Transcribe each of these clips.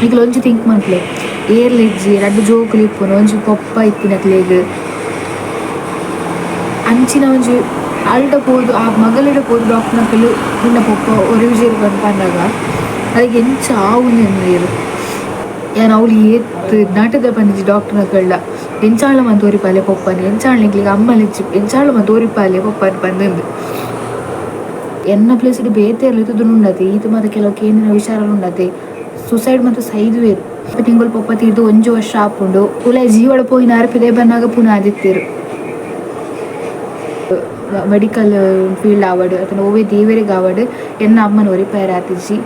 ನಿಕುಲು ಒಂಜಿ ಥಿಂಕ್ ಮನ್ಪುಲೆ ಏರ್ಲ ಇಜ್ಜಿ ರಡ್ಡ್ ಜೋಕುಲು ಇಪ್ಪುನು ಒಂಜಿ ಪೊಪ್ಪ ಇತ್ತಿನಕ್ಲೆಗ್ ಅಂಚಿನ ಒಂಜಿ ಅಲ್ಡ ಪೋದು ಆ ಮಗಲೆಡ ಪೋದು ಡಾಕ್ಟರ್ನಕುಲು ನಿನ್ನ ಪೊಪ್ಪ ಒರಿಯುಜೆರ್ ಪಂದ್ ಪನ್ನಗ ಅರೆಗ್ ಎಂಚ ಆವುಂದು ಎನ್ನುವೆರ್. ಯಾನ್ ಅವ್ಲು ಏತ್ ನಟುದ ಪಂದಿಜಿ ಡಾಕ್ಟರ್ನಕಲ್ಡ ಎಂಚಾಂಡ್ಲ ಮಂತ್ ಒರಿಪಾಲೆ ಪೊಪ್ಪನ್ ಎಂಚಾಂಡ್ಲ ಎಂಕ್ಲೆಗ್ ಅಮ್ಮಲ್ ಇಜ್ಜಿ ಎಂಚಾಂಡ್ಲ ಮಂತ್ ಒರಿಪಾಲೆ ಪೊಪ್ಪನ್ ಪಂದ್. ಎನ್ನ ಪ್ಲೇಸ್ ಡ್ ಬೇತೆ ಏರ್ಲ ಇತ್ತುದುಂಡು ಉಂಡತೆ ಈತ್ ಮಾತ ಕೆಲವು ಕೇಂದಿನ ವಿಚಾರಲು ಉಂಡತೆ ಸುಸೈಡ್ ಮಂತ್ ಸೈದುವೆರ್. ತಿಂಗೊಲು ಪೊಪ್ಪ ತೀರ್ದ್ ಒಂಜಿ ವರ್ಷ ಆಪುಂಡು ಉಲಾಯಿ ಜೀವಡ್ ಪೋಯಿನಾರ್ ಪಿದಯಿ ಬನ್ನಗ ಪುನ ಆದಿತ್ತೆರ್. ಮೆಡಿಕಲ್ ಫೀಲ್ಡ್ ಆವಡ್ ಅತ್ತ್ಂಡ ಒವ್ವೆ ದೇವೆರೆಗ್ ಆವಡ್ ಎನ್ನ ಅಮ್ಮನ್ ಒರಿಪಾಯೆರೆ ಆತಿಜಿ.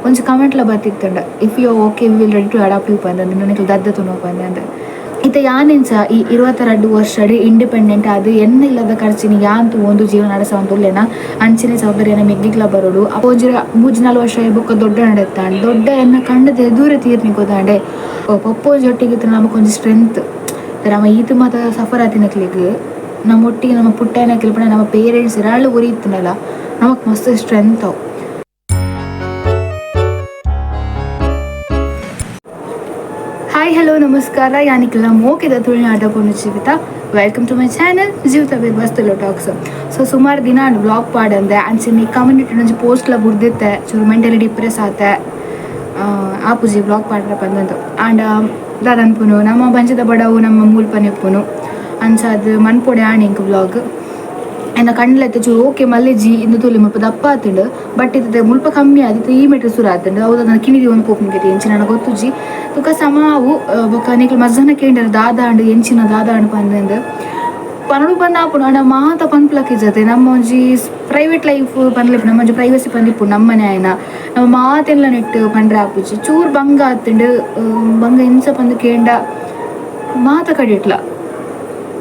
ಒಂಜಿ ಕಮೆಂಟ್ ಲ ಬತ್ತಿತ್ತ್ಂಡ್ if you are okay we will ready to adopt you ಪಂದ್ ನಿನ್ನ ನಿಕುಲು ದತ್ತ ತೂನೋ ಪಂದ್. ಇತ್ತೆ ಯಾನ್ ಎಂಚ ಈ ಇರ್ವತ್ತ ರಡ್ಡ್ ವರ್ಷಡ್ ಇಂಡಿಪೆಂಡೆಂಟ್ ಆದ್ ಎನ್ನ ಇಲ್ಲದ ಖರ್ಚಿನ್ ಯಾನ್ ತೂವೊಂದು ಜೀವನ ನಡಸವೊಂದು ಉಲ್ಲೆನಾ ಅಂಚನೆ ಜವಾಬ್ದಾರಿ ಎನ್ನ ಮೆಗ್ಗಿಗ್ಲ ಬರೊಡು. ಒಂಜಿ ಮೂಜಿ ನಾಲ್ ವರ್ಷ ಆಯಿ ಬೊಕ್ಕ ದೊಡ್ಡ ನಡೆತ್ತಾಂಡ್ ದೊಡ್ಡ ಎನ್ನ ಕಣ್ಣುದ ಎದುರೇ ತೀರ್ನಿ ಗೊತ್ತಾಂಡೆ. ಪೊಪ್ಪ ಒಂಜಿ ಒಟ್ಟಿಗೆ ಇತ್ತ್ಂಡ ನಮಕ್ ಒಂಜಿ ಸ್ಟ್ರೆಂತ್ ನಮ ಈತ್ ಮಾತ ಸಫರ್ ಆತಿನಕ್ಲೆಗ್ ನಮ್ಮ ಒಟ್ಟಿಗೆ ನಮ್ಮ ಪುಟ್ಟಯನಕ್ಲ್ ಪಂಡ ನಮ್ಮ ಪೇರೆಂಟ್ಸ್ ಏರಾಂಡ್ಲ ಒರಿ ಇತ್ತ್ಂಡಲ ನಮಕ್ ಮಸ್ತ್ ಸ್ಟ್ರೆಂತ್ ಅವು. ಹಾಯ್ ಹಲೋ ನಮಸ್ಕಾರ ಯಾನಿಕ್ಲ ಮೋಕೆದ ತುಳುನಾಡ ಪೊಣ್ಣು Jeevitha welcome to my channel Jeevitha Birvas Tulu talks. So ಸುಮಾರು ದಿನ ಆಂಡ್ ವ್ಲಾಗ್ ಪಾಡಂದೆ ಅಂಚನೆ ಕಮ್ಯುನಿಟಿ ಒಂಜಿ ಪೋಸ್ಟ್ ಲ ಬುಡ್ದಿತ್ತೆ ಚೂರು ಮೆಂಟಲಿ ಡಿಪ್ರೆಸ್ ಆತೆ ಆಪುಜಿ ವ್ಲಾಗ್ ಪಾಡ್ರೆ ಪಂದಂದು ಆಂಡ ದಾದ ಅನ್ಪುನು ನಮ್ಮ ಬಂಜಿದ ಬಡವು ನಮ್ಮ ಮೂಲ್ಪನೆ ಇಪ್ಪುನು ಅಂಚಾದ್ ಮನ್ಪೊಡೆ ಆಂಡ್ ಎಂಕ್ ವ್ಲಾಗ್. ಎನ್ನ ಕಣ್ಣುಲೆತ್ತ ಚೂರು ಓಕೆ ಮಲ್ಲೆಜಿ ಇಂದು ತೂಲೆ ಮುಲ್ಪ ದಪ್ಪ ಆತ್ಂಡ್ ಬಟ್ ಇತ್ತೆ ಮುಲ್ಪ ಕಮ್ಮಿ ಆದ್ ಇತ್ತೆ ಈ ಮೆಟ್ಲ್ ಸುರು ಆತ್ಂಡ್ ಅವು ದಾದ ಕಿಣಿ ದೀವೊಂದು ಪೋಪುನಿಗೆ ಎಂಚಿನ ಗೊತ್ತುಜ್ಜಿ ತುಕ ಸಮ ಆವು ಬೊಕ್ಕ ನಿಕ್ಲ್ ಮಸ್ತ್ ಜನ ಕೇಂಡರ್ ದಾದ ಆಂಡ್ ಎಂಚಿನ ದಾದ ಆಂಡ್ ಪಂದ್ ಪನೊಡು ಪಂಡ ಆಪುಂಡು ಆಂಡ ಮಾತ ಪನ್ಪುಲಕ ಇಜ್ಜತೆ ನಮ್ಮ ಒಂಜಿ ಪ್ರೈವೇಟ್ ಲೈಫ್ ಪನ್ಲೆ ನಮ್ಮ ಒಂಜಿ ಪ್ರೈವಸಿ ಪಂದ್ ಇಪ್ಪುಂಡು ನಮ್ಮನೆ ಆಯಿನ ನಮ ಮಾತೆನ್ಲ ನೆಟ್ಟ್ ಪಂಡ್ರೆ ಆಪುಜಿ ಚೂರು ಬಂಗ ಆತ್ಂಡ್ ಬಂಗ ಎಂಚ ಪಂದ್ ಕೇಂಡ ಮಾತ ಕಡೆಟ್ಲ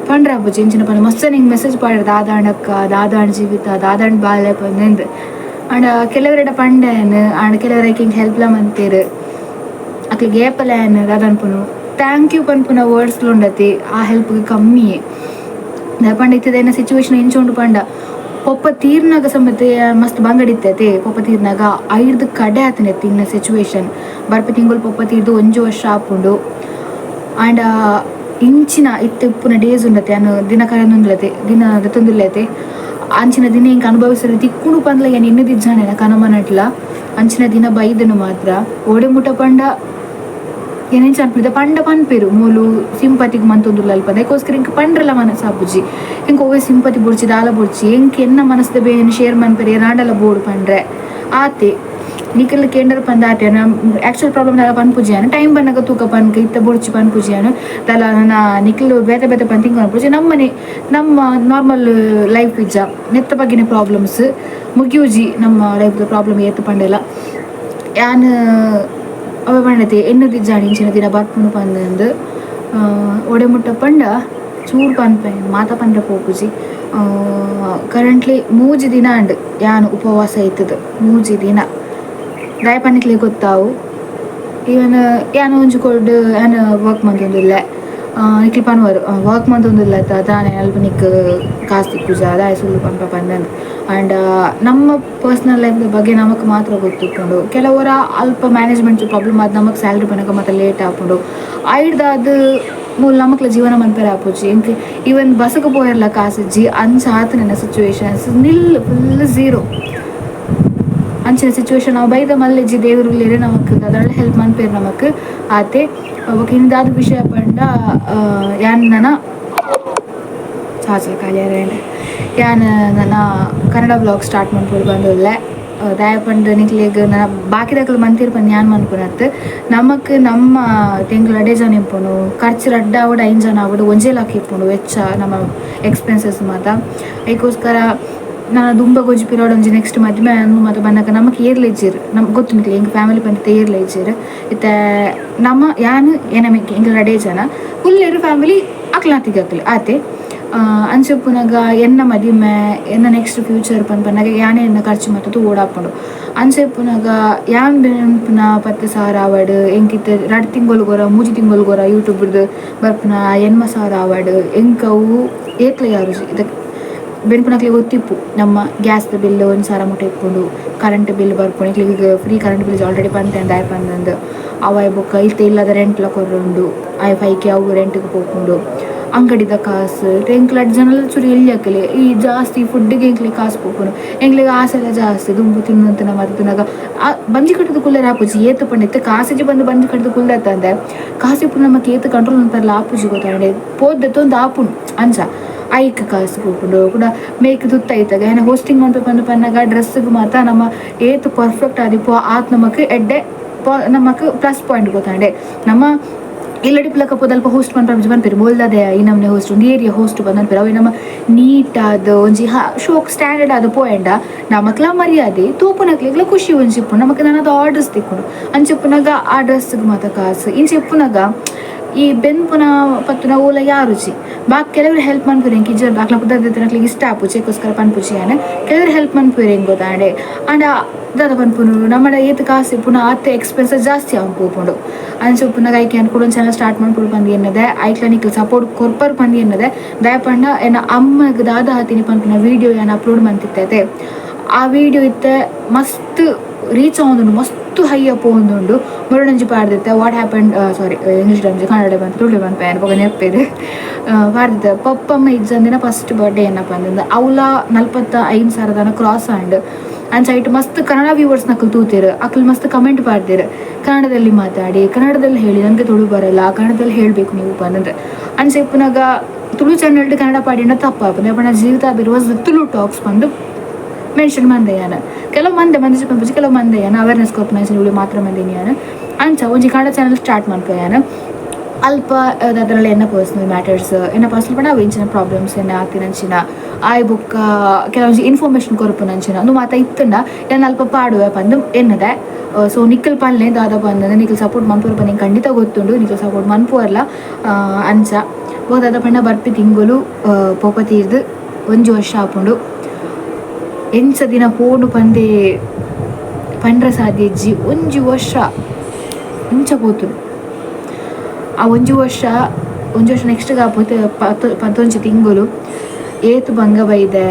ಪಂಡ್ರೆ ಆಪುಜಿ ಎಂಚಿನ ಪಂಡ ಮಸ್ತ್ ಜನ ಎಂಕ್ ಮೆಸೇಜ್ ಪಾಡೆರ್ ದಾದಾಂಡ್ ಅಕ್ಕ ದಾದಾಂಡ್ ಜೀವಿತ ದಾದಾಂಡ್ ಬಾಲೆ ಪಂದ್ ಆಂಡ ಕೆಲವೆರೆಡ ಪಂಡೆ ಯಾನ್ ಆಂಡ ಕೆಲವೆರ್ ಐಕ್ ಎಂಕ್ ಹೆಲ್ಪ್ ಲ ಮಂತೆರ್ ಅಕ್ಲೆಗ್ ಏಪಲ ಯಾನ್ ದಾದ ಪನ್ಪುನು thank you ಪನ್ಪುನ ವರ್ಡ್ಸ್ ಲ ಉಂಡತೆ ಆ ಹೆಲ್ಪ್ ಗ್ ಕಮ್ಮಿಯೇ ದಾಯೆ ಪಂಡ ಇತ್ತೆದ ಎನ್ನ ಸಿಚುವೇಶನ್ ಎಂಚ ಉಂಡು ಪಂಡ ಪೊಪ್ಪ ತೀರ್ನಗ ಸಮೇತ ಮಸ್ತ್ ಬಂಗಡ್ ಇತ್ತೆ ಅತೆ ಪೊಪ್ಪ ತೀರ್ನಗ ಐರ್ದ್ ಕಡೆ ಆತಿನ ಇತ್ತೆ ಸಿಚುವೇಶನ್ ಬರ್ಪಿ ತಿಂಗೊಲು ಪೊಪ್ಪ ತೀರ್ದ್ ಒಂಜಿ ವರ್ಷ ಆಪುಂಡು ಆಂಡ ಇಂಚಿನ ಇತ್ತೆ ಇಪ್ಪುನ ಡೇಸ್ ಉಂಡತೆ ಯಾನ್ ದಿನ ಕಳೆಯೊಂದುಲ್ಲೆತೆ ದಿನ ದೆತ್ತೊಂದುಲ್ಲೆತೆ ಅಂಚಿನ ದಿನ ಎಂಕ್ ಅನುಭವಿಸರೆ ತಿಕ್ಕುಂಡು ಪಂದ್ಲ ಯಾನ್ ಎನ್ನುದಿಜ್ಜಾಂಡ್ ಎನ್ನ ಕನಮನಟ್ಲ ಅಂಚಿನ ದಿನ ಬೈದ್ಂಡ್ ಮಾತ್ರ ಓಡೆ ಮುಟ ಪಂಡ ಯಾನ್ ಎಂಚ ಪನ್ಪುನಿ ಪಂಡ ಪನ್ಪೆರ್ ಮೋಲು ಸಿಂಪತಿಗ್ ಮಂತೊಂದುಲ್ಲಲ್ ಪಂದ್ ಐಕೋಸ್ಕರ ಎಂಕ್ ಪಂಡ್ರೆಲ ಮನಸ್ ಆಪುಜಿ ಎಂಕ್ ಒವ್ವೆ ಸಿಂಪತಿ ಬೊಡ್ಚಿ ದಾಲ ಬೊಡ್ಚಿ ಎಂಕ್ ಎನ್ನ ಮನಸ್ದ ಬೇನೆನ್ ಶೇರ್ ಮನ್ಪೆರೆ ಏರಾಂಡಲ ಬೋಡು ಪಂಡ್ರೆ ಆತೆ. ನಿಕುಲು ಕೇಂಡರ್ ಪಂದ್ ಆತೆ ಎನ್ನ ಆಕ್ಚುಯಲ್ ಪ್ರಾಬ್ಲಮ್ ದಾಲ ಪನ್ಪುಜಿ ಯಾನ್ ಟೈಮ್ ಬನ್ನಗ ತೂಕ ಪನ್ಕ ಇತ್ತೆ ಬೊಡ್ಚಿ ಪನ್ಪುಜಿ ಯಾನ್ ದಾಲ ನನ ನಿಕುಲು ಬೇತೆ ಬೇತೆ ಪಂದ್ ತಿಂಕ್ ಮನ್ಪುಜಿ ನಮ್ಮನೆ ನಮ್ಮ ನಾರ್ಮಲ್ ಲೈಫ್ ಇಜ್ಜ ನೆತ್ತ ಬಗ್ಗೆನೆ ಪ್ರಾಬ್ಲಮ್ಸ್ ಮುಗಿಯುಜಿ ನಮ್ಮ ಲೈಫ್ ದ ಪ್ರಾಬ್ಲಮ್ ಏತ್ ಪಂಡಲ ಯಾನ್ ಅವೆ ಪಂಡತೆ ಎನ್ನುದಿಜ್ಜಾಂಡ್ ಇಂಚಿನ ದಿನ ಬರ್ಪುಂಡು ಪಂದ್ ಒಡೆ ಮುಟ್ಟ ಪಂಡ ಚೂರು ಪನ್ಪೆ ಮಾತ ಪಂಡ ಪೋಪುಜಿ ಕರೆಂಟ್ಲಿ ಮೂಜಿ ದಿನ ಆಂಡ್ ಯಾನ್ ಉಪವಾಸ ಇತ್ತುದು ಮೂಜಿ ದಿನ ದಾಯೆ ಪಂಡ ಗೊತ್ತಾವು ಈವನ್ ಯಾನ್ ಒಂಜಿ ಕೊರ್ಡ್ ಯಾನ್ ವರ್ಕ್ ಮಂತೊಂದುಲ್ಲೆ ನಿಕ್ಲ್ ಪನುವರ್ ವರ್ಕ್ ಮಂತೊಂದುಲ್ಲೆ ಅತ್ತ ದಾನೆ ಅಲ್ಪ ನಿಕ್ಕ್ ಕಾಸ್ ತಿಕ್ಕುಜ ದಾಯೆ ಸುಳ್ಳು ಪನ್ಪ ಪಂದ್ ಆಂಡ ನಮ್ಮ ಪರ್ಸನಲ್ ಲೈಫ್ ದ ಬಗ್ಗೆ ನಮಕ್ ಮಾತ್ರ ಗೊತ್ತಿಪ್ಪುಂಡು ಕೆಲವೊರ ಅಲ್ಪ ಮ್ಯಾನೇಜ್ಮೆಂಟ್ ಪ್ರಾಬ್ಲಮ್ ಆದ್ ನಮಕ್ ಸ್ಯಾಲರಿ ಬನ್ನಗ ಮಾತ ಲೇಟ್ ಆಪುಂಡು ಐಡ್ದಾದ್ ಮೂಲು ನಮಕ್ಲ ಜೀವನ ಮನ್ಪೆರೆ ಆಪುಜಿ ಎಂಕ್ ಈವನ್ ಬಸ್ಕ್ ಪೋಯೆರ್ಲ ಕಾಸ್ ಇಜ್ಜಿ ಅಂಚ ಆತ್ಂಡ್ ಎನ್ನ ಸಿಚುವೇಶನ್ಸ್ ನಿಲ್ ಫುಲ್ ಝೀರೋ ಅಂಚಿನ ಸಿಚುವೇಶನ್ ಅವು ಬೈದ ಮಲ್ಲೆಜ್ಜಿ ದೇವೆರ್ ಉಲ್ಲೆರ್ ನಮಕ್ ದಾದಾಂಡಲ ಹೆಲ್ಪ್ ಮನ್ಪೆರ್ ನಮಕ್ ಆತೆ ಬೊಕ ಇನಿ ದಾದ ವಿಷಯ ಪಂಡ ಯಾನ್ ನನ ಚಾರ್ಜ್ ಖಾಲಿ ಆಂಡ್ ಯಾನ್ ನನ ಕನ್ನಡ ವ್ಲಾಗ್ ಸ್ಟಾರ್ಟ್ ಮನ್ಪೊಡು ಪಂದ್ ಉಲ್ಲೆ ದಾಯೆ ಪಂಡ ನಿಕ್ಲೆಗ್ ನನ ಬಾಕಿದಕುಲು ಮಂತೆರ್ ಪಂದ್ ಯಾನ್ ಮನ್ಪುನತ್ತ್ ನಮಕ್ ನಮ್ಮ ಎಂಕುಲು ರಡ್ಡೆ ಜನ ಇಪ್ಪುನು ಖರ್ಚು ರಡ್ಡ್ ಆವಡ್ ಐನ್ ಜನ ಆವಡ್ ಒಂಜೇ ಲೆಕ್ಕ ಇಪ್ಪುಂಡು ವೆಚ್ಚ ನಮ್ಮ ಎಕ್ಸ್ಪೆನ್ಸಸ್ ಮಾತ ಐಕೋಸ್ಕರ ನನ ದುಂಬಗ್ ಒಂಜಿ ಪಿರಿಯಡ್ ಒಂಜಿ ನೆಕ್ಸ್ಟ್ ಮದಿಮೆ ಆಂದ್ ಮಾತ ಬನ್ನಗ ನಮಕ್ ಏರ್ಲ ಇಜ್ಜೆರ್ ನಮಕ್ ಗೊತ್ತುಂಡು ನಿಕ್ಲೆಗ್ ಎಂಕ್ ಫ್ಯಾಮಿಲಿ ಪಂದ್ ಇತ್ತೆ ಏರ್ಲ ಇಜ್ಜೆರ್ ಇತ್ತೆ ನಮ ಯಾನ್ ಎನ ಮೆಗ್ಗಿ ಎಂಕುಲು ರಡ್ಡೇ ಜನ ಉಲ್ಲೆರ್ ಫ್ಯಾಮಿಲಿ ಅಕ್ಲ್ನಾತಿಗೆ ಅಕ್ಲ್ ಆತೆ ಅಂಚ ಉಪ್ಪುನಗ ಎನ್ನ ಮದಿಮೆ ಎನ್ನ ನೆಕ್ಸ್ಟ್ ಫ್ಯೂಚರ್ ಪಂದ್ ಪನ್ನಗ ಯಾನೇ ಎನ್ನ ಖರ್ಚು ಮಾತ ತೂವೊಡಾಪುಂಡು ಅಂಚ ಉಪ್ಪುನಗ ಯಾನ್ ಬೆನ್ಪುನ ಪತ್ತ್ ಸಾರ ಆವಡ್ ಎಂಕ್ ಇತ್ತೆ ರಡ್ಡ್ ತಿಂಗೊಲುಗೊರ ಮೂಜಿ ತಿಂಗೊಲುಗೊರ ಯೂಟ್ಯೂಬ್ ಡ್ದ್ ಬರ್ಪುನ ಎನ್ಮ ಸಾರ ಆವಡ್ ಎಂಕ್ ಅವು ಏತ್ಲ ಯಾರುಜಿ. ಬೆನ್ಪುನಕ್ಲೆಗ್ ಗೊತ್ತಿಪ್ಪು ನಮ್ಮ ಗ್ಯಾಸ್ದ ಬಿಲ್ 1000 ಮುಟ್ಟ ಇಪ್ಪುಂಡು, ಕರೆಂಟ್ ಬಿಲ್ ಬರ್ಪುಂಡು. ಎಂಕ್ಲೆಗ್ free current bill already ಪಂತೆ ದಾಯೆ ಪಂದಂದು. ಅವಾಯ್ ಬೊಕ್ಕ ಇತ್ತೆ ಇಲ್ಲದ ರೆಂಟ್ಲ ಕೊರೊಂಡು, ಆಯ್ 5K ಅವು ರೆಂಟ್ಗ್ ಪೋಪುಂಡು. ಅಂಗಡಿದ ಕಾಸು ಎಂಕ್ಲ ಜನಲ ಚೂರು ಎಲ್ಯಕಲೆ ಈ ಜಾಸ್ತಿ ಫುಡ್ಗೆ ಎಂಕ್ಲೆ ಕಾಸು ಪೋಪುಂಡು. ಎಂಕ್ಲೆಗ್ ಆಸೆಲ ಜಾಸ್ತಿ ದುಂಬು ತಿನ್ನುವಂತನ ಮಾತ ತಿನ್ನಗ ಆ ಬಂಜಿ ಕಟ್ಟದ ಕುಲ್ಲರೆ ಆಪುಜಿ. ಏತ್ ಪಂಡ ಇತ್ತೆ ಕಾಸಿಜಿ ಬಂದು ಬಂಜಿ ಕಟ್ಟದ ಕುಲ್ಲತ್ತಂದೆ ಕಾಸು ಇಪ್ಪು ನಮಕ್ ಏತ್ ಕಂಟ್ರೋಲ್ ಮನ್ಪೆರ್ಲ ಆಪುಜಿ ಗೊತ್ತಾಂಡೆ ಪೋದ್ದೆತ್ತೊಂದು ಆಪುಂಡು. ಅಂಚ ಐಕ್ ಕಾಸು ಪೋಪುಂಡು. ಕುಡ ಮೇಕ್ ತುತ್ತ ಐತಾಗ ಏನ ಹೋಸ್ಟಿಂಗ್ ಮನ್ಪೆ ಪಂದ್ ಪನ್ನಗ ಡ್ರೆಸ್ಗೆ ಮಾತ ನಮ್ಮ ಏತ್ ಪರ್ಫೆಕ್ಟ್ ಆದಿಪ್ಪು ಆತ್ ನಮಕ್ ಎಡ್ಡೆ, ನಮಕ್ ಪ್ಲಸ್ ಪಾಯಿಂಟ್ ಗೊತ್ತಾಂಡೆ. ನಮ್ಮ ಇಲ್ಲಡಿಪ್ಲಕ ಪೋದಲ್ಪ ಹೋಸ್ಟ್ ಮನ್ಪೆ ಪನ್ಪೆರ್ ಬೋಲ್ದದೆ ಈ ನಮ್ನೆ ಹೋಸ್ಟ್ ಒಂದು ಏರಿಯಾ ಹೋಸ್ಟ್ ಬಂದು ಪನ್ಪೆರ್. ಅವು ನಮ್ಮ ನೀಟ್ ಆದ್ ಒಂಜಿ ಶೋಕ್ ಸ್ಟ್ಯಾಂಡರ್ಡ್ ಆದ್ ಪೋಯಂಡ ನಮಕ್ಲ ಮರ್ಯಾದೆ, ತೂಪುನಕ್ಲೆಗ್ಲ ಖುಷಿ ಒಂಜಿ ಇಪ್ಪುಂಡು, ನಮಕ್ ನನದ ಆರ್ಡರ್ಸ್ ತಿಕ್ಕುಂಡು. ಅಂಚ ಇಪ್ಪುನಗ ಆ ಡ್ರೆಸ್ಗೆ ಮಾತ ಕಾಸು. ಇಂಚ ಇಪ್ಪುನಗ ಈ ಬೆನ್ಪುನ ಪತ್ತುನ ಓಲ ಯಾರುಜಿ. ಬಾಕ್ ಕೆಲವರು ಹೆಲ್ಪ್ ಮನ್ಪುರು ಎಂಕ್ ಇಜ್ಜಾರ್ ಅಕ್ಲ ಪುದರ್ ದೆತ್ತುನಕ್ಲೆಗ್ ಇಷ್ಟ ಆಪುಜಿ, ಅಕ್ಕೋಸ್ಕರ ಪನ್ಪುಜಿ ಯಾನ್. ಕೆಲವರು ಹೆಲ್ಪ್ ಮನ್ಪುವೆರ್ ಎಂಕ್ ಗೊತ್ತಾಂಡೆ. ಆಂಡ ದಾದ ಪನ್ಪುನು, ನಮ್ಮಡ ಏತ್ ಕಾಸು ಇಪ್ಪುನ ಆತೆ ಎಕ್ಸ್ಪೆನ್ಸಸ್ ಜಾಸ್ತಿ ಆವೊಂದು ಪೋಪುಂಡು. ಅಂಚ ಉಪ್ಪುನಗ ಐಕ್ ಯಾನ್ ಕುಡೊಂಜಿ ಚಾನಲ್ ಸ್ಟಾರ್ಟ್ ಮನ್ಪೊಡು ಪಂದ್ ಎನ್ನದೆ, ಐಕ್ಲ ನಿಕ್ಲ್ ಸಪೋರ್ಟ್ ಕೊರ್ಪರ್ ಪಂದ್ ಎನ್ನದೆ. ದಾಯೆ ಪಂಡ ಎನ್ನ ಅಮ್ಮಗ್ ದಾದ ಆತಿನಿ ಪನ್ಪಿನ ವೀಡಿಯೋ ಯಾನ್ ಅಪ್ಲೋಡ್ ಮಂತಿತ್ತೆ. ಆ ವೀಡಿಯೋ ಇತ್ತೆ ಮಸ್ತ್ ರೀಚ್ ಆವೊಂದುಂಡು, ಮಸ್ತ್ ಹೈ ಅಪ್ ಪೋವೊಂದುಂಡು. ಮುರುಡಂಜಿ ಪಾಡ್ದಿತ್ತೆ what happen, sorry, English ಅಂಜಿ ಕನ್ನಡ ಬಂತು ತುಳು ಪನ್ಪೆ ಬೊಕ ನೆಪ್ಪೆರ್ ಪಾಡ್ದಿತ್ತೆ ಪಪ್ಪಮ್ಮ ಇಜ್ಜಂದಿನ ಫಸ್ಟ್ ಬರ್ಡೇ ಏನಪ್ಪ ಅಂದಂದು. ಅವ್ಲ 45,000 ದಾನ ಕ್ರಾಸ್ ಆಂಡ್. ಅಂಚ ಐಟ್ ಮಸ್ತ್ ಕನ್ನಡ ವ್ಯೂವರ್ಸ್ ನಕಲ್ ತೂತೆರ್. ಅಕಲ್ ಮಸ್ತ್ ಕಮೆಂಟ್ ಪಾಡ್ದೆರ್, ಕನ್ನಡದಲ್ಲಿ ಮಾತಾಡಿ, ಕನ್ನಡದಲ್ಲಿ ಹೇಳಿ, ನನಗೆ ತುಳು ಬರಲ್ಲ, ಕನ್ನಡದಲ್ಲಿ ಹೇಳಬೇಕು ನೀವು ಪಂದಂದು. ಅಂಚ ಇಪ್ಪುನಗ ತುಳು ಚಾನಲ್ ಕನ್ನಡ ಪಾಡಿನ ತಪ್ಪಾಪುಂಡು ಪಂಡ ಜೀವಿತ ಬಿರ್ವಾಸ್ ತುಳು ಟಾಕ್ಸ್ ಬಂದು ಮೆನ್ಷನ್ ಮಂದೆ ಯಾನ್. ಕೆಲವು ಮಂದೆ ಮಂದೆ ಪಂಪುಜಿ, ಕೆಲವು ಮಂದೆ ಯಾನ್ ಅವೇರ್ನೆಸ್ ಕೊರ್ಪುನ ಅಂಚಿನ ಮಾತ್ರ ಮಂದಿನಿ ಯಾನ್. ಅಂಚ ಒಂಜಿ ಕನ್ನಡ ಚಾನಲ್ ಸ್ಟಾರ್ಟ್ ಮನ್ಪುವೆ ಯಾನ್. ಅಲ್ಪ ಅದರಲ್ಲಿ ಎನ್ನ ಪರ್ಸನಲ್ ಮ್ಯಾಟರ್ಸ್, ಎನ್ನ ಪರ್ಸನಲ್ ಪಂಡ ಅವು ಇಂಚಿನ ಪ್ರಾಬ್ಲಮ್ಸ್ ಎನ್ನ ಆತಿನಂಚಿನ ಆಯ್ ಬೊಕ್ಕ ಕೆಲವೊಂಜಿ ಇನ್ಫಾರ್ಮೇಷನ್ ಕೊರ್ಪುನಂಚಿನ ಅಂದು ಮಾತ ಇತ್ತುಂಡ ಯಾನ್ ಅಲ್ಪ ಪಾಡುವೆ ಪಂದ್ ಎನ್ನದೆ. ಸೊ ನಿಕ್ಕಲ್ ಪನ್ಲೆ ದಾದ ಪಂದಂದ್ರೆ ನಿಕಲ್ ಸಪೋರ್ಟ್ ಮನ್ಪುವರ್ ಪಂದ್ ಎಂಕ್ ಖಂಡಿತ ಗೊತ್ತುಂಡು, ನಿಕಲ್ ಸಪೋರ್ಟ್ ಮನ್ಪುವರ್ಲ. ಅಂಚ ಬೊಕ ದಾದ ಪಂಡ ಬರ್ಪಿ ತಿಂಗೊಲು ಪೋಪ ತೀರ್ದು ಒಂಜಿ ವರ್ಷ ಆಪುಂಡು. ಎಂಚ ದಿನ ಪೋಂಡು ಪಂದೇ ಪಂಡ್ರೆ ಸಾಧ್ಯ ಇಜ್ಜಿ. ಒಂಜಿ ವರ್ಷ ಇಂಚ ಪೋತುಂಡು. ಆ ಒಂಜಿ ವರ್ಷ, ಒಂಜಿ ವರ್ಷ ನೆಕ್ಸ್ಟ್ ಆಪೋತೆ 11 ತಿಂಗಳು. ಏತ್ ಬಂಗ ಬೈದೆ,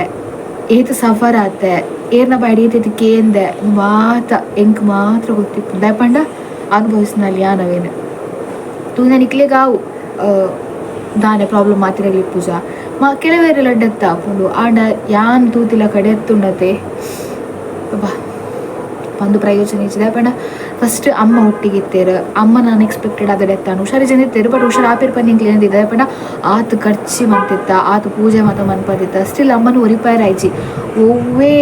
ಏತ್ ಸಫರ್ ಆತೆ, ಏರ್ನ ಬಾಯ್ಡ್ ಏತ್ ಏತ್ ಕೇಂದೆ ಮಾತ ಎಂಕ್ ಮಾತ್ರ ಗೊತ್ತಿಪ್ಪುಂಡು. ದಾಯೆ ಪಂಡ ಅನುಭವಿಸ್ನಲ್ಲಿ ಯಾನ್ ಅವೇನು ತೂನ ನಿಕ್ಲೆಗ್ ಆವು ದಾನೆ ಪ್ರಾಬ್ಲಮ್ ಮಾತಿರಲಿ ಇಪ್ಪುಜ ಮಾ ಕೆಲವೆರೆಲ ಡೆತ್ ಆಪುಂಡು. ಆಂಡ ಯಾನ್ ತೂತಿಲ ಕಡೆ ಎತ್ತುಂಡತೆ ಅಬ್ಬಾ ಒಂದು ಪ್ರಯೋಜನ ಇಜ್ಜಿ. ದಾಯೆ ಪಂಡ ಫಸ್ಟ್ ಅಮ್ಮ ಒಟ್ಟಿಗೆ ಇತ್ತೆರ್. ಅಮ್ಮನ ಅನ್ಎಕ್ಸ್ಪೆಕ್ಟೆಡ್ ಆದ ಡೆತ್ ಆಂಡ್. ಹುಷಾರಿಜಂದೆ ಇತ್ತೆರ್, ಬಟ್ ಹುಷಾರ್ ಆಪೇರ್ ಪಂದ್ ಎಂಕ್ಲೆ ಎನ್ನದಿತ್ತ. ದಾಯೆ ಪಂಡ ಆತ್ ಖರ್ಚಿ ಮಂತಿತ್ತ, ಆತ್ ಪೂಜೆ ಮಾತ ಮನ್ಪದಿತ್ತ. ಸ್ಟಿಲ್ ಅಮ್ಮನ ಒರಿಪಾಯೆರ್ ಆಯ್ಜಿ. ಒವ್ವೇ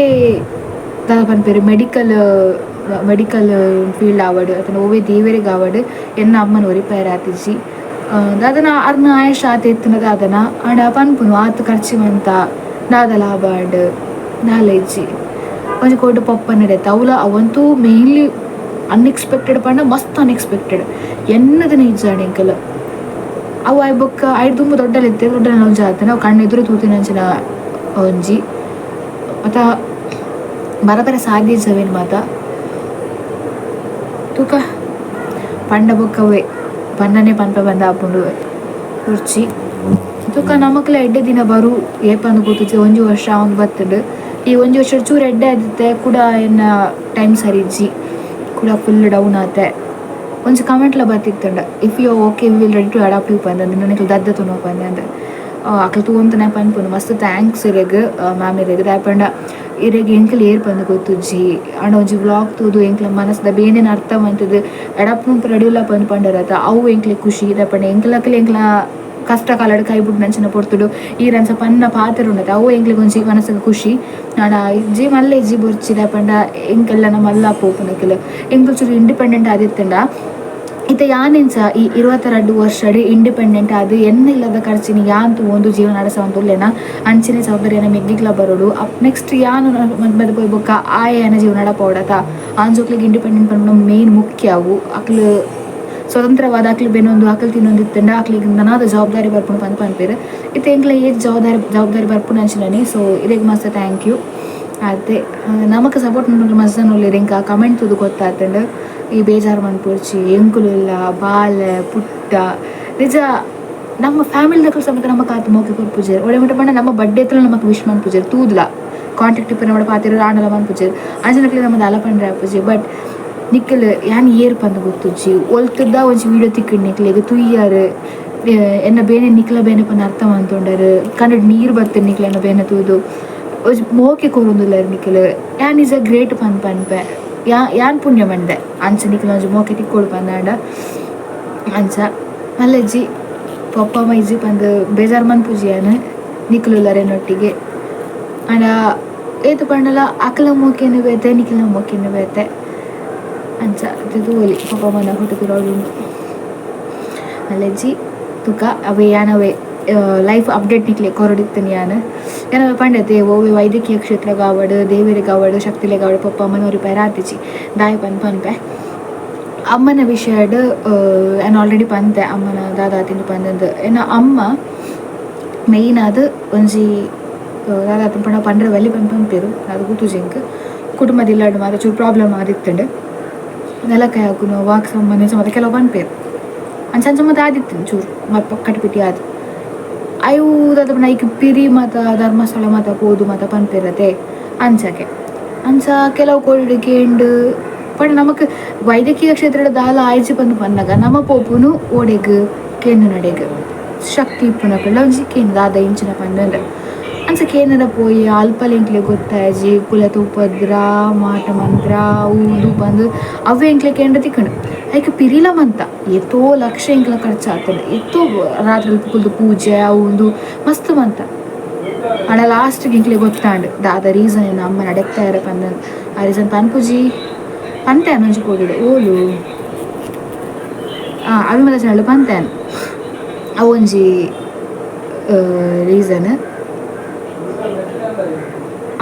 ದಾದ ಪನ್ಪೆರ್ medical medical field ಆವಡ್ ಅತ್ತ್ಂಡ ಒವ್ವೇ ದೇವೆರೆಗ್ ಆವಡ್ ಎನ್ನ ಅಮ್ಮನ ಒರಿಪಾಯೆರ್ ಆತಿಜಿ. ದಾದನ ಅರ್ನ ಆಯುಷ್ ಆತ್ ಇತ್ತಿನ ದಾದನ. ಆಂಡ ಪನ್ಪುನು ಆತ್ ಖರ್ಚಿ ಮಂತ ದಾದ ಲಾಭ ಆಂಡ್? ದಾಲ ಇಜ್ಜಿ. ಒಂಜಿ ಕೋಟು ಪಪ್ಪನ ಡೆತ್ ಅವ್ಲ ಅವಂತೂ ಮೇನ್ಲಿ ಅನ್ಎಕ್ಸ್ಪೆಕ್ಟೆಡ್ ಪಂಡ ಮಸ್ತ್ ಅನ್ಎಕ್ಸ್ಪೆಕ್ಟೆಡ್. ಎನ್ನದನ ಇಜ್ಜಾಂಡ್ ಎಂಕಲ್ ಅವು. ಆಯ್ ಬೊಕ್ಕ ಐಡ್ ದುಂಬು ದೊಡ್ಡಲ್ ಇತ್ತೆರ್. ದೊಡ್ಡಲ್ ಒಂಜಿ ಆತನ ಅವು ಕಣ್ಣೆದುರು ತೂತಿನಂಚಿನ ಒಂಜಿ ಮಾತ ಬರಬರ ಸಾಧ್ಯ ಇಜ್ಜಿ ಅವೇನ್ ಮಾತ. ತೂಕ ಪಂಡ ಬೊಕ್ಕವೇ ಪನ್ನನೆ ಪನ್ಪ ಬಂದ ಆಪುಂಡು ರುಚಿ. ತೂಕ ನಮಕ್ಲ ಎಡ್ಡೆ ದಿನ ಬರು ಏಪಂದ್ ಗೊತ್ತುಜಿ. ಒಂಜಿ ವರ್ಷ ಆವೊಂದು ಬತ್ತುಂಡು. ಈ ಒಂಜಿ ವರ್ಷ ಚೂರು ಎಡ್ಡೆ ಆದಿತ್ತೆ ಕುಡ ಎನ್ನ ಟೈಮ್ ಸರಿ ಇಜ್ಜಿ, ಕುಡ ಫುಲ್ ಡೌನ್ ಆತೆ. ಒಂಜಿ ಕಮೆಂಟ್ಲ ಬತ್ತಿತ್ತುಂಡ, "If you okay, will ready to adopt you" ಪಂದ್. ನನಗೆ ದದ್ದ ತುನೋ ಪಂದೆ ಅಂದ್ ಅಕಲ್ ತೂವಂತನೆ ಪನ್ಪುನು. ಮಸ್ತ್ thanks ಇರೆಗ್ ಮ್ಯಾಮ್, ಇರೆಗ್. ದಾಯೆ ಪಂಡ ಇರೆಗ್ ಎಂಕಲ್ ಏರ್ ಪಂದ್ ಗೊತ್ತುಜ್ಜಿ. ಆಂಡ ಒಂಜಿ ವ್ಲಾಗ್ ತೂದು ಎಂಕ್ಲ ಮನಸ್ದ ಬೇನೆನ್ ಅರ್ಥ ಮಂತುದು ಅಡಾಪ್ಟ್ ಮನ್ಪು ರೆಡಿ ಉಲ್ಲ ಪಂದ್ ಪಂಡರತ, ಅವು ಎಂಕ್ಲೆ ಖುಷಿ. ದಾಯೆ ಪಂಡ ಎಂಕ್ಲಕಲ್ ಎಂಕ್ಲ ಕಷ್ಟ ಕಾಲಡ್ ಕೈ ಬುಡ್ನಂಚಿನ ಪೊರ್ತುಡು ಈರಂಚ ಪನ್ನ ಪಾತೆರ ಉಂಡತೆ, ಅವು ಎಂಕ್ಲೆಗ್ ಒಂಜಿ ಮನಸ್ಸಿಗೆ ಖುಷಿ. ಆಂಡ ಇಜ್ಜಿ ಮಲ್ಲ ಇಜ್ಜಿ ಬೊರ್ಚಿ. ದಾಯೆ ಪಂಡ ಎಂಕೆಲ್ಲ ಮಲ್ಲ ಪೋಪುನಕುಲು. ಎಂಕುಲು ಚೂರು ಇಂಡಿಪೆಂಡೆಂಟ್ ಆದಿತ್ತುಂಡ ಇತ್ತೆ ಯಾನೆಂಚ ಈ 22 ವರ್ಷಡ್ ಇಂಡಿಪೆಂಡೆಂಟ್ ಆದ್ ಎನ್ನ ಇಲ್ಲದ ಖರ್ಚಿನ ಯಾನ್ ತೂವೊಂದು ಜೀವನ ನಡೆಸೊಂದುಲ್ಲೆನ, ಅಂಚನೆ ಜವಾಬ್ದಾರಿಯನ್ನ ಮೆಗ್ಗಿಗ್ಲ ಬರೋಡು. ಅಪ್ ನೆಕ್ಸ್ಟ್ ಯಾನ್ ಮದ್ಮೆ ಪೋಯಿ ಬೊಕ್ಕ ಆಯೆ ಎನ್ನ ಜೀವನ ನಡಪೋಡತ. ಆನ್ ಜೋಕ್ಲೆಗ್ ಇಂಡಿಪೆಂಡೆಂಟ್ ಪನ್ಪುನ ಮೇನ್ ಮುಖ್ಯ. ಅವು ಅಕ್ಲು ಸ್ವತಂತ್ರವಾದ ಅಕ್ಲು ಬೆನೊಂದು ಅಕಲ್ ತಿನ್ನೊಂದು ಇತ್ತಂಡ ಅಕ್ಲೆಗ್ ನನಾದ ಜವಾಬ್ದಾರಿ ಬರ್ಪುಂಡು ಪಂದ್ ಪನ್ಪೆರ್. ಇತ್ತೆ ಎಂಕ್ಲ ಏಜ್ ಜವಾಬ್ದಾರಿ ಜವಾಬ್ದಾರಿ ಬರ್ಪುಂಡು ಅಂಚಿನನೆ. ಸೊ ಇರೆಗ್ ಮಸ್ತ್ thank you ಅತೆ. ನಮಕ್ ಸಪೋರ್ಟ್ ಮನ್ಪುನ ಮಸ್ತ್ ಜನ ಉಲ್ಲೆರ್. ಎಂಕ್ ಆ ಕಮೆಂಟ್ ತೂದು ಗೊತ್ತಾತುಂಡು. ಈ ಬೇಜಾರು ಮನ್ಪೊಡ್ಚಿ, ಎಂಕುಲು ಉಲ್ಲ, ಬಾಲೆ ಪುಟ್ಟ ನಿಜ. ನಮ್ಮ ಫ್ಯಾಮಿಲಿದಕುಲು ಸಮೇತ ನಮಕ್ ಆತ್ ಮೋಕೆ ಕೊರ್ಪುಜೆರ್. ಒಡೆ ಮುಟ್ಟ ಪಂಡ ನಮ್ಮ ಬರ್ಡೇ ಇತ್ತಲ ನಮಕ್ ವಿಶ್ ಮನ್ಪುಜೆರ್ ತೂದುಲ ಕಾಂಟ್ಯಾಕ್ಟ್ ಇಪ್ಪುನ ನಮಡ ಪಾತೆರ ಆಂಡಲ ಮನ್ಪುಜೆರ್. ಅಂಚನಕ್ಲೆ ನಮ ದಾಲ ಪಂಡ್ರೆ ಆಪುಜಿ. ಬಟ್ ನಿಕುಲು ಯಾನ್ ಏರ್ ಪಂದ್ ಗೊತ್ತುಜ್ಜಿ ಒಲ್ತುದ ಒಂಜಿ ವೀಡಿಯೋ ತಿಕ್ಕುಂಡು ನಿಕ್ಲೆಗ್ ತೂಯರ್ ಎನ್ನ ಬೇನೆ ನಿಕ್ಲ ಬೇನೆ ಪಂದ್ ಅರ್ಥ ಮನ್ತೊಂಡರ್ ಕಣ್ಣುಡ್ ನೀರ್ ಬತ್ತುಂಡು ನಿಕ್ಲೆನ ಬೇನೆ ತೂದು ಒಂಜಿ ಮೋಕೆ ಕೊರೊಂದುಲ್ಲೆರ್ ನಿಕುಲು ಯಾನ್ is a great ಪಂದ್ ಪನ್ಪೆ ಯಾ ಯಾನ್ ಪುಣ್ಯ ಮನ್ದೆ ಅಂಚ ನಿಕ್ಲೆನ ಒಂಜಿ ಮೋಕೆ ತಿಕ್ಕೊಡು ಪಂದಾಂಡ ಅಂಚ ಮಲ್ಲಜ್ಜಿ ಪೊಪ್ಪ ಮೈಜಿ ಪಂದ್ ಬೇಜಾರ್ ಮನ್ಪುಜಿ ಯಾನ್ ನಿಕುಲುಲ್ಲರ್ ಎನ್ನೊಟ್ಟಿಗೆ ಆಂಡ ಏತ್ ಪಂಡಲ ಅಕಲ್ನ ಮೋಕೆನೆ ಬೇತೆ ನಿಕಲ್ನ ಮೋಕೆನೆ ಬೇತೆ ಅಂಚ ತೂವೊಲಿ ಪೊಪ್ಪ ಅಮ್ಮನ ಫೋಟೋ ಪೂರ ಮಲ್ಲಜ್ಜಿ ತುಕ ಅವೇ ಯಾನ್ ಅವೇ ಲೈಫ್ ಅಪ್ಡೇಟ್ ನಿಕ್ಲೆ ಕೊರೊಡಿತ್ತಿನಿ ಯಾನ್ ಯಾನ್ ಅವೆ ಪಂಡೆತೆ ಒವ್ವೆ ವೈದ್ಯಕೀಯ ಕ್ಷೇತ್ರಗ್ ಆವಡ್ ದೇವೆರೆಗ್ ಆವಡ್ ಶಕ್ತಿಲೆಗ್ ಆವಡ್ ಪೊಪ್ಪ ಅಮ್ಮನ ಒರಿಪಾಯೆರೆ ಆತಿಜಿ ದಾಯೆ ಪಂದ್ ಪನ್ಪೆ ಅಮ್ಮನ ವಿಷಯಡ್ ಯಾನ್ ಆಲ್ರೆಡಿ ಪಂತೆ ಅಮ್ಮನ ದಾದ ಆತಿಂದ್ ಪಂದ್ ಎನ್ನ ಅಮ್ಮ ಮೈನ್ ಆದ್ ಒಂಜಿ ದಾದ ಆತ್ಂಡ್ ಪಂಡ ಪಂಡ್ರೆ ಬಲ್ಲಿ ಪಂದ್ ಪನ್ಪೆರ್ ದಾದ ಗೊತ್ತುಜಿ ಎಂಕ್ ಕುಟುಂಬದ ಇಲ್ಲಡ್ ಮಾತ ಚೂರು ಪ್ರಾಬ್ಲಮ್ ಆದಿತ್ತ್ಂಡ್ ನೆಲಕಾಯಿ ಆಕುನು ವಾಕ್ ಸಂಬಂಧ ಮಾತ ಕೆಲವು ಪನ್ಪೆರ್ ಅಂಚ ಅಂಚ ಮಾತ ಆದಿತ್ತ್ಂಡ್ ಚೂರು ಮಲ್ಪ ಕಟಿಪಿಟಿ ಆದ್ ಅವು ದಾದ ಪಂಡ ಐಕ್ ಪಿರಿ ಮಾತ ಧರ್ಮಸ್ಥಳ ಮಾತ ಪೋದು ಮಾತ ಪನ್ಪೆರ್ ಅತೆ ಅಂಚಗೆ ಅಂಚ ಕೆಲವು ಕೋಡಿಡ್ ಕೇಂಡ್ ಪಂಡ ನಮಕ್ ವೈದ್ಯಕೀಯ ಕ್ಷೇತ್ರಡ್ ದಾಲ ಆಯಿಜಿ ಪಂದ್ ಪನ್ನಗ ನಮ ಪೋಪುನು ಓಡೆಗ್ ಕೇನುನಡೆಗ್ ಶಕ್ತಿ ಇಪ್ಪುನಕಲ್ಡ ಒಂಜಿ ಕೇನ್ ದಾದ ಇಂಚಿನ ಪಂದ್ ಅಂಚ ಕೇನರ ಪೋಯಿ ಅಲ್ಪಲ ಎಂಕ್ಲೆಗ್ ಗೊತ್ತಾಯಿಜಿ ಕುಲೆತ ಉಪದ್ರ ಮಾಟ ಮಂತ್ರ ಅವು ಉಂದು ಪಂದ್ ಅವ್ವೆ ಎಂಕ್ಲೆಗ್ ಕೇಂಡ ತಿಕ್ಕುಂಡು ಐಕ್ ಪಿರಿಲ ಮಂತ ಏತೋ ಲಕ್ಷ ಎಂಕ್ಲ ಖರ್ಚು ಆತ್ಂಡ್ ಏತೋ ರಾತ್ರಿ ಅಲ್ಪ ಕುಲ್ದು ಪೂಜೆ ಅವು ಉಂದು ಮಸ್ತ್ ಮಂತ ಆಂಡ ಲಾಸ್ಟ್ ಗ್ ಎಂಕ್ಲೆಗ್ ಗೊತ್ತಾಂಡ್ ದಾದ ರೀಸನ್ ಎನ್ನ ಅಮ್ಮನ ಡೆತ್ ಆಯೆರೆ ಪಂದ್ ಆ ರೀಸನ್ ಪನ್ಪುಜಿ ಪಂತೆ ಯಾನ್ ಒಂಜಿ ಕೋಡಿಡ್ ಓಲು ಆ ಅಭಿಮತ ಚಾನಲ್ ಪಂತೆ ಯಾನ್ ಅವೊಂಜಿ ರೀಸನ್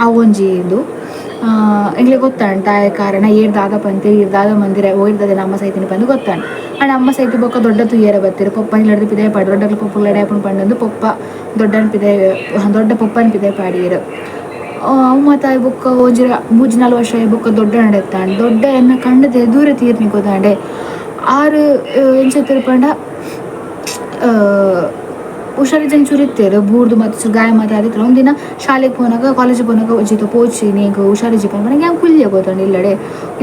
ಅವೊಂಜಿ ಇಂದು ಎಂಕ್ಲೆಗ್ ಗೊತ್ತಾಂಡ್ ದಾಯೆ ಕಾರಣ ಏರ್ ದಾದ ಪಂತೆರ್ ಈರ್ ದಾದ ಮಂದಿರ ಓರ್ ದಾದ ಅಮ್ಮ ಸೈತಿನಿ ಪಂದ್ ಗೊತ್ತಾಂಡ್ ಆಂಡ ಅಮ್ಮ ಸೈತಿ ಬೊಕ್ಕ ದೊಡ್ಡ ತೂಯೆರೆ ಬತ್ತೆರ್ ಪೊಪ್ಪನ್ ಇಲ್ಲಡ್ದ್ ಪಿದಯಿ ಪಾಡ್ ದೊಡ್ಡಕ್ಲು ಪೊಪ್ಪಗ್ ಲಡಾಯಿ ಆಪುಂಡು ಪಂಡೊಂದು ಪೊಪ್ಪ ದೊಡ್ಡನ್ ಪಿದಯಿ ದೊಡ್ಡ ಪೊಪ್ಪನ್ ಪಿದಯಿ ಪಾಡಿಯೆರ್ ಅವು ಮಾತ ಆಯಿ ಬೊಕ್ಕ ಒಂಜಿ ಮೂಜಿ ನಾಲ್ ವರ್ಷ ಆಯಿ ಬೊಕ್ಕ ದೊಡ್ಡ ನಡೆತ್ತಾಂಡ್ ದೊಡ್ಡ ಎನ್ನ ಕಣ್ಣುದ ಎದುರೇ ತೀರ್ನಿ ಗೊತ್ತಾಂಡೆ ಆರ್ ಎಂಚ ಇತ್ತೆರ್ ಪಂಡ ಹುಷಾರಿಜ್ಜಂದೆ ಚೂರು ಇತ್ತೆರ್ ಬೂರ್ದು ಮಾತ ಚೂರು ಗಾಯ ಮಾತ ಆದಿತ್ತ್ಂಡ್ ಒಂದಿನ ಶಾಲೆಗ್ ಪೋನಗ ಕಾಲೇಜ್ ಪೋನಗ ಒಂಜಿ ಪೋಚಿ ಎಂಕ್ ಹುಷಾರಿಜ್ಜಿ ಪಂದ್ ಪಂಡ ಯಾನ್ ಕುಲ್ಲೆ ಗೊತ್ತುಂಡು ಇಲ್ಲಡೆ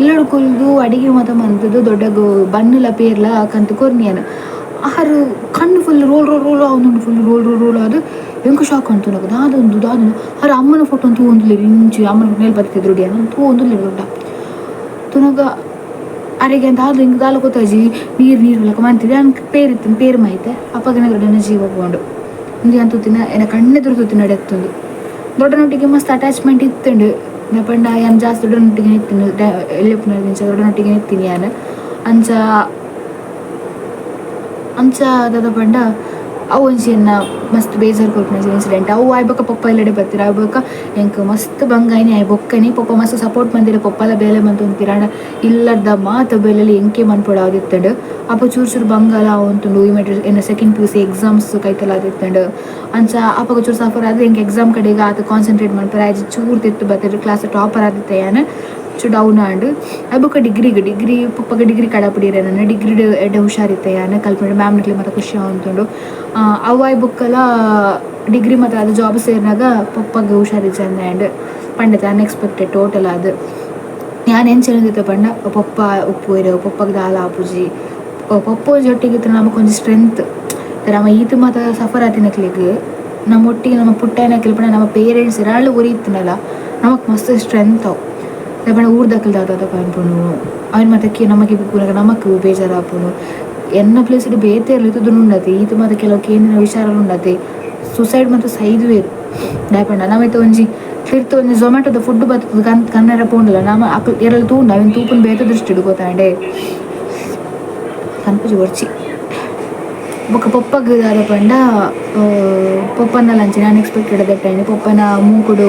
ಇಲ್ಲಡ್ ಕುಲ್ದು ಅಡಿಗೆ ಮಾತ ಮಂತುದು ದೊಡ್ಡಗ್ ಬನ್ನುಲ ಪೇರ್ಲ ಕಂತ್ ಕೊರ್ನಿ ಯಾನ್ ಆರ್ ಕಣ್ಣು full roll roll roll ಆವೊಂದುಂಡು full roll roll roll ಆದ್ ಎಂಕ್ ಶಾಕ್ ಆಂಡ್ ತೂನಗ ದಾದ ಉಂದು ದಾದ ಉಂದು ಆರ್ ಅಮ್ಮನ ಫೋಟೋ ತೂವೊಂದುಲ್ಲೆರ್ ಇಂಚಿ ಅಮ್ಮನ ಫೋಟೋ ಮೇಲ್ ಬತ್ತ್ ಎದುರುಡು ಯಾನ್ ತೂವೊಂದುಲ್ಲೆರ್ ದೊಡ್ಡ ತೂನಗ ಅರೆಗ್ ದಾದ ಎಂಕ್ ದಾಲ ಗೊತ್ತಾಯಿಜಿ ನೀರ್ ನೀರ್ ಲೆಕ ಮಂತಿದೆ ಯಾನ್ ಪೇರ್ ಇತ್ತ್ಂಡ್ ಪೇರ್ ಮೈತೆ ಅಪಗನೆ ದೊಡ್ಡನ ಜೀವ ಪೋಂಡು ಉಂದು ಯಾನ್ ತೂತಿನ ಎನ್ನ ಕಣ್ಣೆದುರು ತೂತಿನ ಡೆತ್ ಉಂದು ದೊಡ್ಡನೊಟ್ಟಿಗೆ ಮಸ್ತ್ ಅಟ್ಯಾಚ್ಮೆಂಟ್ ಇತ್ತ್ಂಡ್ ದಾಯೆ ಪಂಡ ಯಾನ್ ಜಾಸ್ತಿ ದೊಡ್ಡನೊಟ್ಟಿಗೆ ಇತ್ತಿನಿ ಎಲ್ಯ ಉಪ್ಪುನಗ ದೊಡ್ಡನೊಟ್ಟಿಗೆ ಇತ್ತಿನಿ ಯಾನ್ ಅಂಚ ಅಂಚ ದಾದ ಪಂಡ ಅವು ಒಂಜಿ ಎನ್ನ ಮಸ್ತ್ ಬೇಜಾರ್ ಕೊರ್ಪಿನ ಇನ್ಸಿಡೆಂಟ್ ಅವು ಆಯಿ ಬೊಕ್ಕ ಪೊಪ್ಪ ಇಲ್ಲಡೆ ಬತ್ತೆರ್ ಆಯಿ ಬೊಕ್ಕ ಎಂಕ್ ಮಸ್ತ್ ಬಂಗ ಆಯಿನಿ ಆಯಿ ಬೊಕ್ಕನೆ ಪೊಪ್ಪ ಮಸ್ತ್ ಸಪೋರ್ಟ್ ಮಂದೆರ್ ಪೊಪ್ಪಲ ಬೇಲೆ ಮಂತೊಂದಿತ್ತೆರ್ ಆಂಡ ಇಲ್ಲದ ಮಾತ ಬೇಲೆಲ ಎಂಕೇ ಮನ್ಪೊಡಾದಿತ್ತ್ಂಡ್ ಅಪ ಚೂರು ಚೂರು ಬಂಗಲ ಆವೊಂತುಂಡು ಈ ಮೈಟ್ ಎನ್ನ second P U C exams ಕೈತಲ್ ಆದಿತ್ತ್ಂಡ್ ಅಂಚ ಅಪಗ ಚೂರು ಸಫರ್ ಆದ್ ಎಂಕ್ ಎಕ್ಸಾಮ್ ಕಡೆಗ್ ಆತ್ ಕಾನ್ಸಂಟ್ರೇಟ್ ಮನ್ಪೆರೆ ಆಯಿಜಿ ಚೂರು ತಿರ್ತ್ ಬತ್ತೆರ್ ಕ್ಲಾಸ್ ಟಾಪರ್ ಆದಿತ್ತೆ ಯಾನ್ ಚೂರು ಡೌನ್ ಆಂಡ್ ಆಯಿ ಬೊಕ್ಕ ಡಿಗ್ರಿಗ್ ಡಿಗ್ರಿ ಪೊಪ್ಪಗ್ ಡಿಗ್ರಿ ಕಡಪುಡಿಯೆರ್ ಎನನ್ ಡಿಗ್ರಿಡ್ ಎಡ್ಡೆ ಹುಷಾರಿತ್ತೆ ಯಾನ್ ಕಲ್ಪುನ ಮ್ಯಾಮ್ ನಕ್ಲೆಗ್ ಮಾತ ಖುಷಿ ಆವೊಂತುಂಡು ಅವು ಆಯಿ ಬೊಕ್ಕಲ ಡಿಗ್ರಿ ಮಾತ ಆದ್ ಜಾಬ್ ಸೇರ್ನಗ ಪೊಪ್ಪಗ್ ಹುಷಾರಿಜ್ಜಂದೆ ಆಂಡ್ ಪಂಡೆತೆ ಅನ್ಎಕ್ಸ್ಪೆಕ್ಟೆಡ್ ಟೋಟಲ್ ಆದ್ ಯಾನ್ ಎಂಚ ಎನ್ನೊಂದಿತ್ತೆ ಪಂಡ ಪೊಪ್ಪ ಉಪ್ಪುವೆರ್ ಪೊಪ್ಪಗ್ ದಾಲ ಆಪುಜಿ ಪೊಪ್ಪ ಒಂಜಿ ಒಟ್ಟಿಗೆ ಇತ್ತ್ಂಡ ನಮಕ್ ಒಂಜಿ ಸ್ಟ್ರೆಂತ್ ನಮ ಈತ್ ಮಾತ ಸಫರ್ ಆತಿನಕ್ಲೆಗ್ ನಮ್ಮ ಒಟ್ಟಿಗೆ ನಮ್ಮ ಪುಟ್ಟಯನಕ್ಲ್ ಪಂಡ ನಮ್ಮ ಪೇರೆಂಟ್ಸ್ ಏರಾಂಡಲ ಒರಿ ಇತ್ತ್ಂಡಲ ನಮಕ್ ಮಸ್ತ್ ಸ್ಟ್ರೆಂತ್ ಅವು ದಾಯೆ ಪಂಡ ಊರ್ದಕುಲು ದಾದ ದಾದ ಪನ್ಪುನು ಅವೆನ್ ಮಾತ ನಮಕ್ ಇಪ್ಪುನಗ ನಮಕ್ ಬೇಜಾರ್ ಆಪುಂಡು ಎನ್ನ ಪ್ಲೇಸ್ ಡ್ ಬೇತೆ ಏರ್ಲ ಇತ್ತುದುಂಡು ಉಂಡತೆ ಈತ್ ಮಾತ ಕೆಲವು ಕೇಂದಿನ ವಿಚಾರಲು ಉಂಡತೆ ಸುಸೈಡ್ ಮಾತ ಸೈದುವೆರ್ ದಾಯೆ ಪಂಡ ನಮ ಇತ್ತೆ ಒಂಜಿ ತಿರ್ತ್ ಒಂಜಿ ಝೊಮ್ಯಾಟೊದ ಫುಡ್ ಬತ್ತುದು ಕನ್ನಡ ಪೋಂಡಲ ನಮ ಅಕುಲು ಏರೆಲ ತೂಂಡ ಅವೆನ್ ತೂಪುನ ಬೇತೆ ದೃಷ್ಟಿಡ್ ಗೊತ್ತಾಂಡೆ ಪನ್ಪುಜಿ ಬೊರ್ಚಿ ಬೊಕ್ಕ ಪೊಪ್ಪಗ್ ದಾದ ಪಂಡ ಪೊಪ್ಪನಲ ಅಂಚನೆ ಅನ್ಎಕ್ಸ್ಪೆಕ್ಟೆಡ್ ಡೆತ್ ಆಯಿನಿ ಪೊಪ್ಪನ ಮೂಂಕುಡು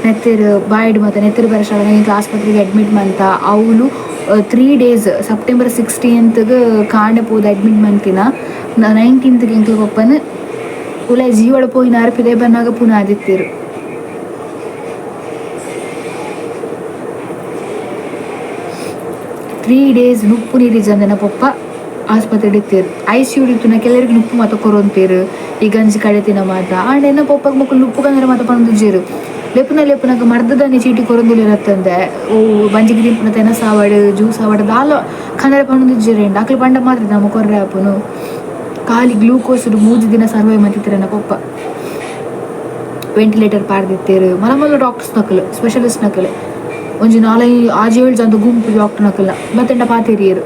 ನೆತ್ತೆರ್ ಬಾಯಿಡ್ ಮಾತ ನೆತ್ತೆರ್ ಬರೆ ಸ್ಟಾರ್ಟ್ ಆನಗ ಎಂಕ್ಲ ಆಸ್ಪತ್ರೆಗ್ ಅಡ್ಮಿಟ್ ಮಂತ ಅವುಲು three days September sixteenth ಗ್ ಕಾಂಡೆ ಪೋದು ಅಡ್ಮಿಟ್ ಮಂತಿನ ನೈನ್ಟೀನ್ತ್ ಗ್ ಎಂಕ್ಲ ಪೊಪ್ಪನ್ ಉಲಾಯಿ ಜೀವಡ್ ಪೋಯಿನಾರ್ ಪಿದಯಿ ಬನ್ನಗ ಪುನ ಆದಿತ್ತೆರ್. ತ್ರೀ ಡೇಸ್ ನುಪ್ಪು ನೀರ್ ಇಜ್ಜಂದಿನ ಪೊಪ್ಪ ಆಸ್ಪತ್ರೆ ಇತ್ತೆರ್. ಐಸಿಯು ಇತ್ತುನ ಕೆಲವರಿಗೆ ನುಪ್ಪು ಮಾತ ಕೊರೊಂತೆರ್, ಈ ಗಂಜಿ ಕಡೆತಿನ ಮಾತ. ಆಂಡ ಎನ್ನ ಪೊಪ್ಪಗ್ ಮೊಕುಲು ನುಪ್ಪು ಕನರೆ ಮಾತ ಪನೊಂದಿಜ್ಜೆರ್. ಲೆಪ್ಪುನ ಲೆಪ್ಪುನಗ ಮರ್ದದಾನೆ ಚೀಟಿ ಕೊರೊಂದುಲ್ಲೆರ್ ಅತ್ತಂದೆ, ಓ ಬಂಜಿಗ್ ತಿನ್ಪುನ ತೆನಸ್ ಆವಡ್, ಜ್ಯೂಸ್ ಆವಡ್, ದಾಲ ಕನರೆ ಪನೊಂದಿಜ್ಜೆರ್. ಅಕ್ಲು ಪಂಡ ಮಾತ್ರ ನಮ ಕೊರ್ರೆ ಆಪುನು. ಖಾಲಿ ಗ್ಲೂಕೋಸ್ 3 ದಿನ ಸರ್ವೈವ್ ಮಂತಿತ್ತೆರ್ ಪೊಪ್ಪ. ವೆಂಟಿಲೇಟರ್ ಪಾಡ್ದಿತ್ತೆರ್. ಮಲ್ಲ ಮಲ್ಲ ಡಾಕ್ಟರ್ಸ್ ನಕಲು, ಸ್ಪೆಷಲಿಸ್ಟ್ ನಕಲು, ಒಂಜಿ ನಾಲೈ ಆಜಿ ಏಳು ಜನ ಗುಂಪು ಡಾಕ್ಟರ್ ನಕಲ್ನ ಮತ್ತೆಂಡ ಪಾತೆರಿಯೆರ್.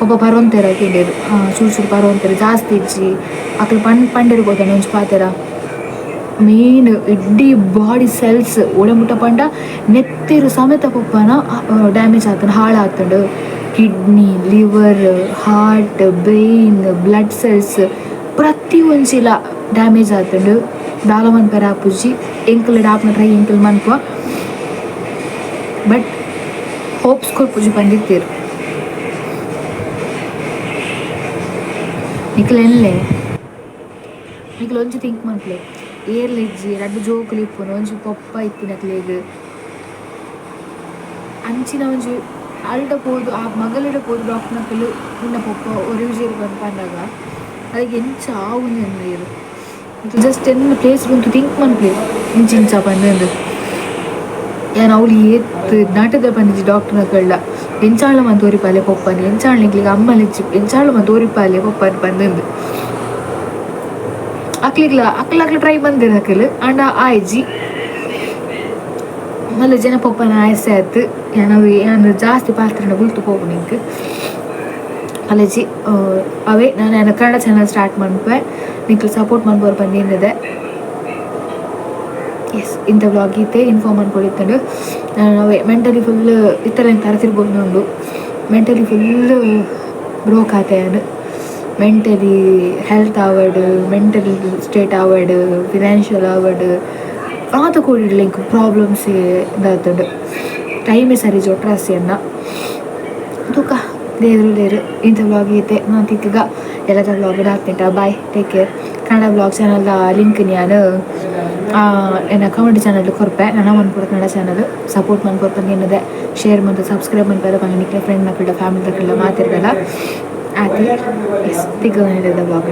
ಒಬ್ಬ ಪರೊಂತೆರ್ ಕೇಂಡೆರ್, ಚೂರು ಚೂರು ಪರೊಂತೆರ್, ಜಾಸ್ತಿ ಇಜ್ಜಿ. ಅಕ್ಲು ಪಂಡೆರ್ ಗೊತ್ತಾಂಡ ಒಂಜಿ ಪಾತೆರ, ಮೇನ್ ಇಡ್ಡಿ ಬಾಡಿ ಸೆಲ್ಸ್ ಒಡೆ ಮುಟ್ಟ ಪಂಡ ನೆತ್ತೆರ್ ಸಮೇತ ಪೊಪ್ಪನ ಡ್ಯಾಮೇಜ್ ಆತಂಡ್, ಹಾಳಾತಂಡ್. Kidney, liver, heart, brain, blood cells ಪ್ರತಿ ಒಂಜಿಲ ಡ್ಯಾಮೇಜ್ ಆತಂಡ್. ದಾಲ ಮನ್ಪೆರೆ ಆಪುಜಿ, ಎಂಕಲ್ ಆಪುನ ಟ್ರೈ ಎಂಕಲ್ ಮನ್ಪ, ಬಟ್ ಹೋಪ್ಸ್ ಕೊರ್ಪುಜಿ ಪಂದಿತ್ತೆರ್. ನಿಕಲ್ ಎನ್ಲೆ, ನಿಕಲ್ ಒಂಜಿ ಥಿಂಕ್ ಮನ್ಪುಲೆ. ಏರ್ಲ ಇಜ್ಜಿ, ರಡ್ಡ್ ಜೋಕುಲು ಇಪ್ಪುನು, ಒಂಜಿ ಪೊಪ್ಪ ಇತ್ತಿನಕ್ಲೆಗ್ ಅಂಚಿನ ಒಂಜಿ ಅಲ್ಡ ಪೋದು, ಆ ಮಗಲೆಡ ಪೋದು ಡಾಕ್ಟರ್ನಕುಲು ನಿನ್ನ ಪೊಪ್ಪ ಒರಿಯುಜೆರ್ ಪಂದ್ ಪನ್ನಗ ಅರೆಗ್ ಎಂಚ ಆವುಂದು ಎನ್ನುವೆರ್. ಜಸ್ಟ್ ಎನ್ನ ಪ್ಲೇಸ್ ಉಂತು ಥಿಂಕ್ ಮನ್ಪುಲೆ, ಇಂಚ ಇಂಚ ಪಂದ್. ಯಾನ್ ಅವ್ಲು ಏತ್ ನಾಟದ ಪಂದಿಜಿ ಡಾಕ್ಟರ್ನಕಲ್ಡ, ಎಂಚಾಂಡ ಮಂತ್ ಒರಿಪಾಲೆ ಪೊಪ್ಪನ್, ಎಂಚಾಂಡ ನಿಕ್ಲೆಗ್ ಅಮ್ಮಲಿಜ್ಜಿ, ಎಂಚಾಂಡ ಮಂತ್ ಒರಿಪಾಲೆ ಪೊಪ್ಪನ್ ಪಂದ್. ಅಕ್ಲೆಗ್ಲ ಅಕ್ಲ ಅಕ್ಲ ಟ್ರೈ ಮಂದೆರ್ ಅಕಲ್, ಆಂಡ ಆಯ್ಜಿ. ಮಲ್ಲ ಜನ ಪೊಪ್ಪನ ಆಯಸೆ ಆತು. ಯಾನ್ ಅವು ಯಾನ್ ಜಾಸ್ತಿ ಪಾತ್ರನ ಬುಲ್ತು ಪೋಪುನು ಎಂಕ್ ಅಲೆಜಿ. ಅವೇ ನಾನು ಯಾನ್ ಕನ್ನಡ ಚಾನಲ್ ಸ್ಟಾರ್ಟ್ ಮನ್ಪುವೆ, ನಿಕ್ಲ್ ಸಪೋರ್ಟ್ ಮನ್ಪುವರ್ ಪಂದ್. ಎಸ್, ಇಂಥ ವ್ಲಾಗ್ ಇತ್ತೆ ಇನ್ಫಾರ್ಮ್ ಮನ್ಪೊಡಿತ್ತುಂಡು. ನಾನು ಅವೇ ಮೆಂಟಲಿ ಫುಲ್ ಇತ್ತಲ ತರತಿರ್ಬೋದು. Mentally full broke ಆತೆ ಯಾನ್. ಮೆಂಟಲಿ ಹೆಲ್ತ್ ಆವಡ್, ಮೆಂಟಲ್ ಸ್ಟೇಟ್ ಆವಡ್, ಫಿನಾನ್ಷಿಯಲ್ ಆವಡ್, ಮಾತ ಕೂಡಿಡ್ಲಿ ಎಂಕ್ ಪ್ರಾಬ್ಲಮ್ಸ್ ಇದಾತುಂಡು. ಟೈಮೇ ಸರಿ ಜೊಟ್ರಾಸಿಯನ್ನ ತೂಕ, ದೇವ್ರು. ಇಂಥ ವ್ಲಾಗ್ ಐತೆ. ನಾನು ತಿಕ್ಕಗ ಎಲ್ಲದ vlog ಹಾಕ್ತಿಂಟ. Bye, take care. Kannada vlog channel link ನಾನು ಎನ್ನ ಕಮೆಂಟ್ ಚಾನಲ್ ಕೊರ್ಪೆ. ನನ್ನ ಮನ್ಪುರ ಕನ್ನಡ ಚಾನಲ್ ಸಪೋರ್ಟ್ ಮನ್ಪುರ ಏನದೆ, ಶೇರ್ ಮತ್ತು ಸಬ್ಸ್ಕ್ರೈಬ್ ಮನ್ಪೆರೆ ಪಂಡ ನಿಕ್ಲೆ ಫ್ರೆಂಡ್ ನಕಲ್ಡ, ಫ್ಯಾಮಿಲಿ ನಕಲ್ಡ ಮಾತಿರ್ದಲ್ಲ ಆತಿ. ಎಸ್, ತಿಕ್ಕ ವ್ಲಾಗ್.